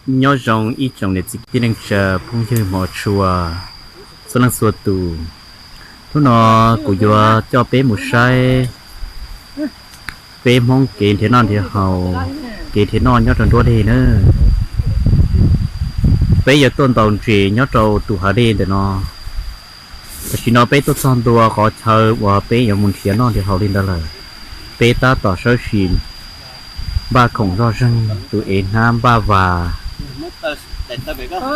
Nyob zoo ib tsoom niam txiv kwv tij neej tsa phooj ywg hmov tshua txhua leej txhua tus. Hnub no kuv yuav coj peb mus saib peb Hmoob kev nrhiav noj nrhiav haus, kev nrhiav noj nyob rau nruab deg nawb. Peb yuav tuaj ntaus ntses nyob rau tus hav dej ntawm no. Tam sim no peb tuaj txog ntua qhov chaw uas peb yuav mus nrhiav noj nrhiav haus li ntawd lawm. Peb tab tom sawb sim npaj khoom zoj zeeg, tus ev hnab npaj vas,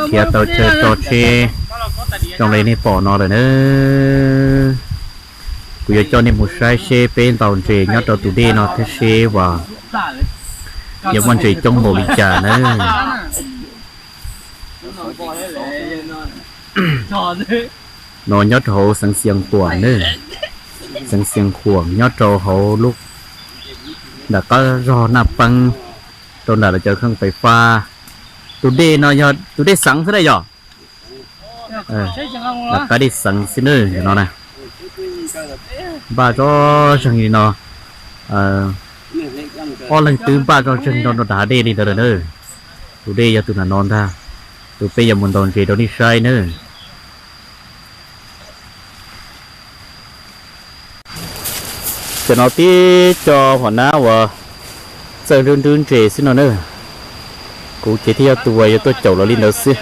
khiav taws chaw tso tsheb zoo li nej pom no lawm nawb. Kuv yuav coj nej mus saib seb peb ntaus ntses nyob rau tus dej no thiab seb uas yuav muaj ntses coob npaum li cas nawb. No nyob rau hauv xeev Xias Khuam nawb, xeev Xias Khuam nyob rau hauv lub nram qab zog Naj Peeb, rau nram lawv cov kheej fais fab. Tus dej no yog tus dej xeev xwb na yom? Lam qab dej xeev xwb nawb no na. Npaj zoj zeeg li no, ob leeg twb npaj zoj zeeg rau nram hav dej li ntawd lawm nawb. Tus dej yog tus nram no ntag, tus peb yuav mus ntaus ntses rau nej saib nawb. Cov no tib co hom nab uas txawj nrub nrub ntses xwb no na. Kuv ces thiaj yog tus uas yuav tuaj caum lawv li ntawd xwb.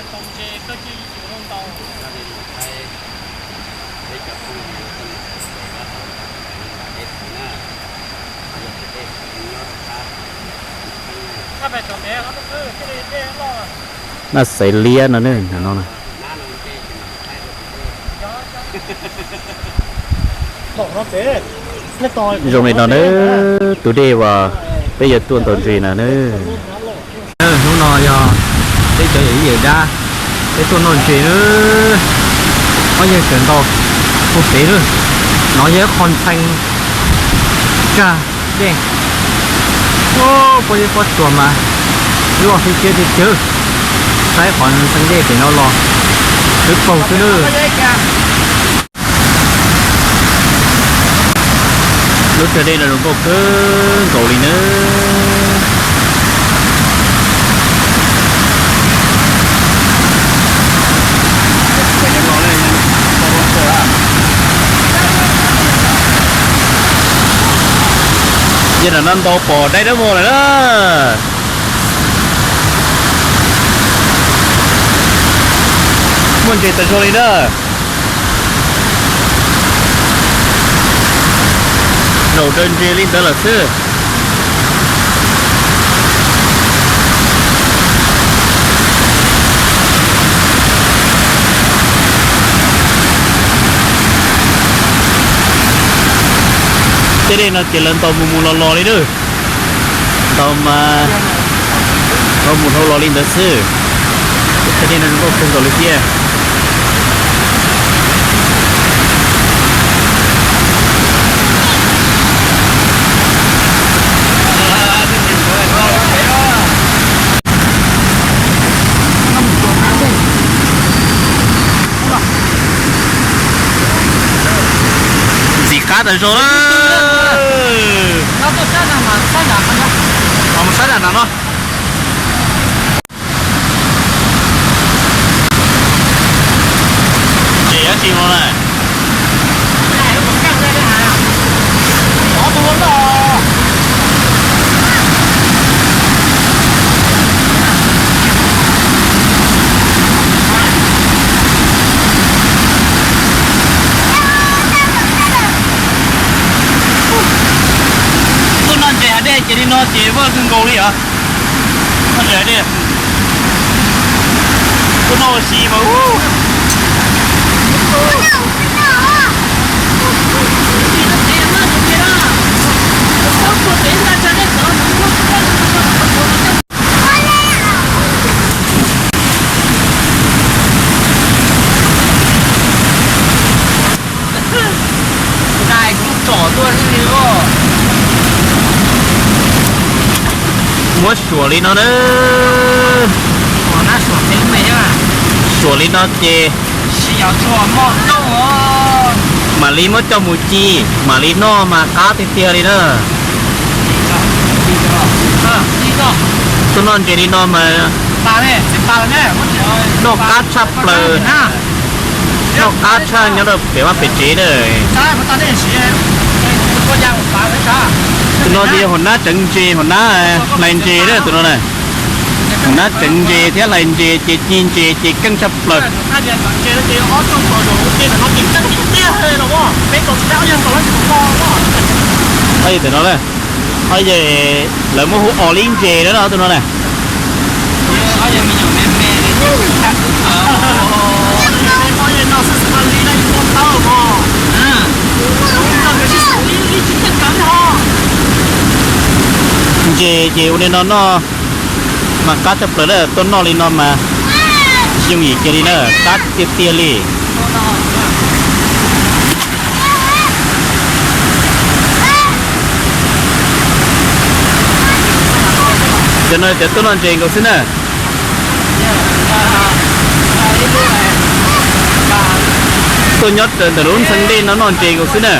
Naj xaiv liab no ne, no. Zoo li no nawb, tus dej uas peb yuav tuaj ntaus ntses na nawb. Hnub no yog peb cov yawm yij yawm dab, peb tuaj noj ntses nawb. Ob yawg sawv ntau puag pem lawm. No yog ib qho ntxhee tsag dej. Pob zeb pob tsuas mas loj tiag tiag tiag tiag. Saib qhov ntxhee dej pem no los twb paug xwb nawb. Lub tsag dej no zoo nkauj kawg nkaus li nawb. Yog ntawm no ntau pom dai dawb vog lawm na. Muaj ntses tawm zog li na. Zaum daws ntses li ntawd lawm xwb. Tej dej no ces lawv ntaus mus mus los los li na. Ntaus mas ntaus mus dhau los li ntawd xwb. Tej dej no zoo nkauj kawg nkaus li thiab. Ntxim qab tas zog lawm. Mus sab nram no. Ntses dab tsi no na? Tuaj noj ntses hav dej ces li no ces vaj kawg nkaus li os. Noj ntses hav dej, tuaj noj ua si mas. Nais kuj tsom tuaj li os. Muab suam li no na. Suam li no ces mam li muab coj mus ci, mam li noj mas qab tiag tiag li na. Tuaj noj ntses li no mas Noj qab tshaj plaws, noj qab tshaj nyob rau pem vaj pem tsev na. Tus no ces yog hauv nab tseev ntses, hauv nab hlais ntses na tus no na. Hauv nab tseev ntses thiab hlais ntses ces ci ntses ces keej tshaj plaws. Ntawm no, lawv muab hu os li ntses na tus no na. Ntses ces ua li no noj mas qab tshaj plaws na, tuaj noj li no mas yooj yim kiag li na, qab tiag tiag li. Cov no cov tuaj noj ntses nkaus xwb na. Tuaj nyob ntawm lub ntxhee dej no noj ntses nkaus xwb na.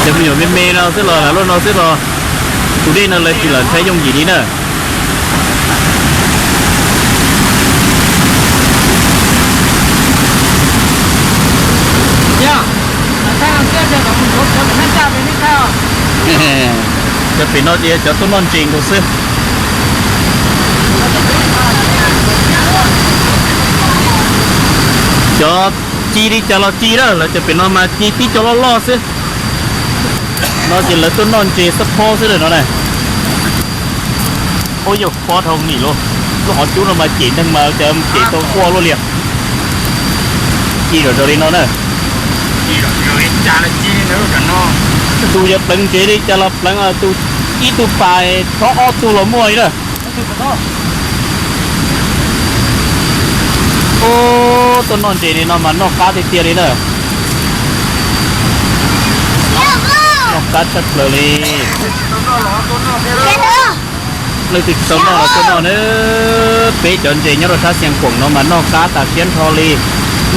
Cov me nyuam me me no xwb los lawv luaj no xwb los tus dej no lawv tsis lam ntshai yooj yim li na. Cov pem no ces yog cov tuaj noj ntses nkaus xwb. Cov ci li cas los ci na, lawv cov pem no mas ci tib co loj loj xwb. No ces lawv tuaj noj ntses xab phob xwb lawm no na. Ub, yog pob dhau nim lub, lub qhov cub no mas cem neeg mas cas cem tau quaj luaj li. Ci zom zaws li no na. Tus yog pleev ntses li cas los pleev, tus ib tug pas txhob ob tug los muaj li na. Ub, tuaj noj ntses li no mas noj qab tiag tiag li na. Noj qab tshaj plaws li. Leej twg tsis tau noj los tuaj noj na. Peb cov ntses nyob rau sab Xeev Khuam no mas noj qab tas siab nrho li.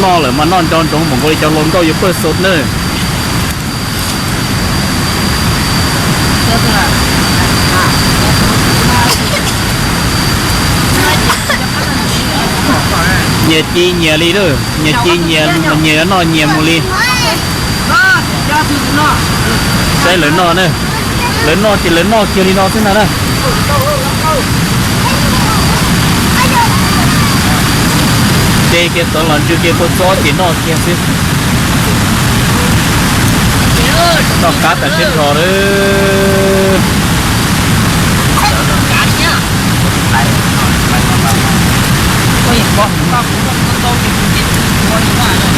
Noj lawm mas noj nco ntsoov mus nkaus li cov hluas nkauj yuav pawj xo na. Nyias ci nyias li lawm, nyias ci nyias, nyias yuav noj nyias mus li. Saib lawv noj na, lawv noj ces lawv noj kiag li no xwb ntag na. De kiag tawv los ntsw kiag kua txob ces noj kiag xwb. Noj qab tas siab nrho lawm.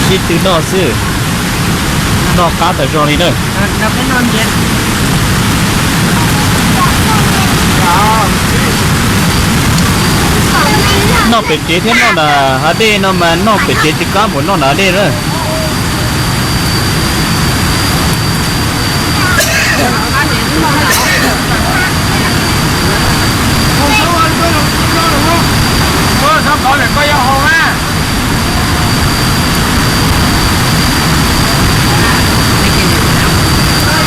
Sib tw noj xwb, noj qab tas zog li na. Noj pem tsev thiab noj nram hav dej no mas noj pem tsev tsis qab npaum noj nram hav dej na.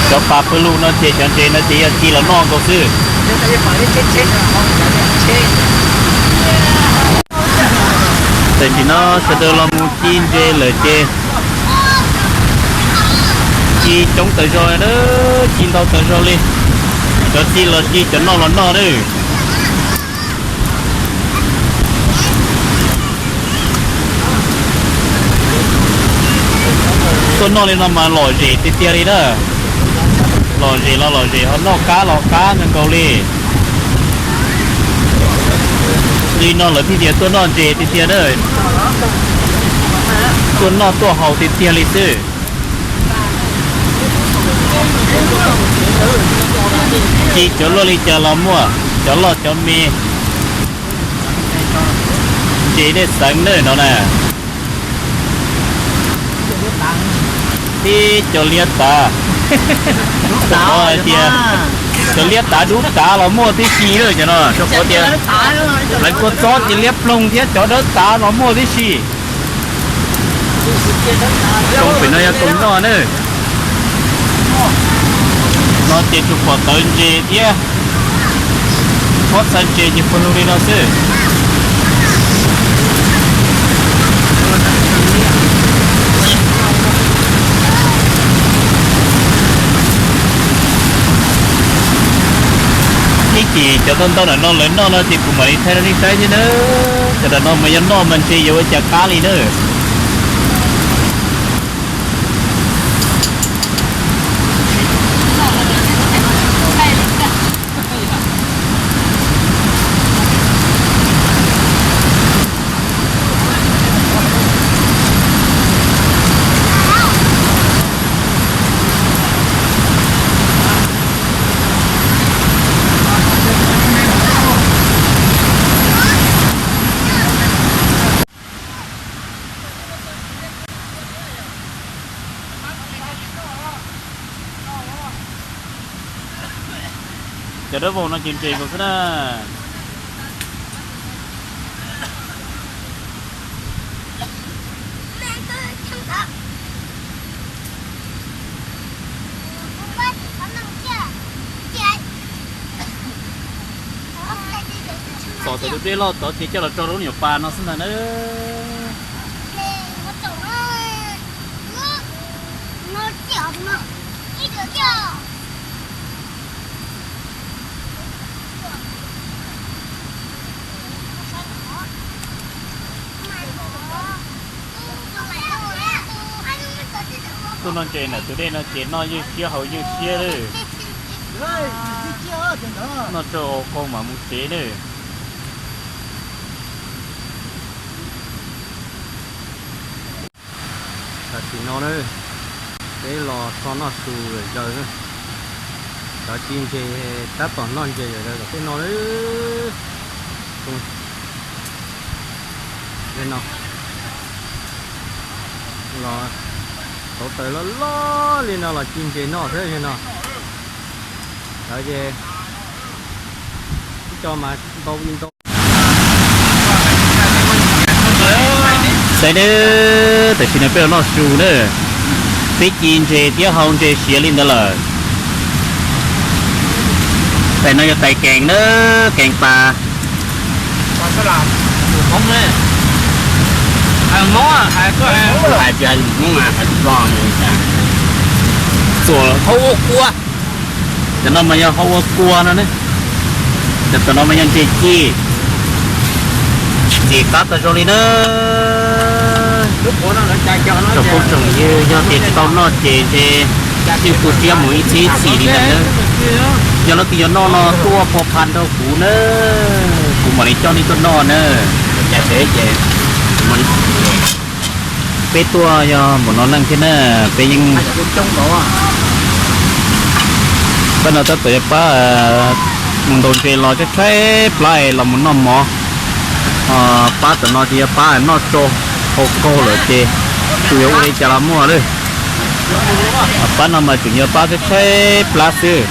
Cov pas pawg lug no ces cov ntses no ces yog ci los noj nkaus xwb. Tam sim no sawv daws los mus ci ntses lawm ces ci coob tas zog, ci ntau tas zog li. Cov ci los ci, cov noj los noj na. Tuaj noj li no mas lom zem tiag tiag li na. Lom zem los lom zem, ho noj qab los qab kawg nkaus li. Li no lawv thiaj tias tuaj noj ntses tiag tiag na. Tuaj noj tuaj haus tiag tiag li xwb. Ci cov luaj li cas los muaj, cov loj cov me. Ntses dej xeev na no na. Tib cov liab tav, rau qhov hais tias cov liab tav dub tav los muaj tib si lawm cov no, rau qhov tias lawv kua txob ces liab ploog thiab cov dawb tav los muaj tib si. Koom pem no yog koom noj na. Ces tsuas pom tawv ntses thiab, pob txha ntses ces puag lug li no xwb. Ib chim cov ntau ntau ntawm no lawv noj no ces kuv mam li thaij rau nej saib thiab na. Cov ntawm no mas yog noj mas ntshe yuav ua cas qab li na. Cov dawb vog no ces ntses nkaus xwb na. Txom tawm tus dej loj tod ces coj los tso rau lub nyuam pas no xwb ntag na. Tuaj noj ntses ntawm tus dej no ces noj ywj siab haus ywj siab lawm. Noj tsau qaug mas mus tsev na. Tam sim no na, peb los so noj su zawm zaws na. Cov ci ntses tab tom noj ntses zawm zaws tom tej no na. No, los tauv taws loj loj li no los ci ntses noj xwb no. Lawv ces ib co mas ntau li ntau. Saib nawb, tam sim no peb los noj su na, peb ci ntses thiab hau ntses siav li ntawd lawm. Tais no yog tais Kees na, Kees Pas. Txuas hau ua kua. Cov no mas yog hau ua kua no ne. Cov tom no mas yog ntses ci. Ntxim qab tas zog li na. Tsoom phooj tsoom ywg, yog tias tsis tau noj ces ntshe yeej tu siab mus ib txhiab ib txhis li ntawd na. Yog leej twg yuav noj no tuaj pua pha nrog kuv na, kuv mam li coj nej tuaj noj na. Peb tuaj yog npaum no leej thiab na, peb yeej, pab no tab tom yuav pab mus ntaus ntses los tshaib tshaib plab es los mus noj mov. Pab tom no ces yuav pab noj tsau, hau kaug lawm ces tsuas yuav ua li cas los muaj lawm. Pab no mas tseem yuav pab tshaib tshaib plab xwb.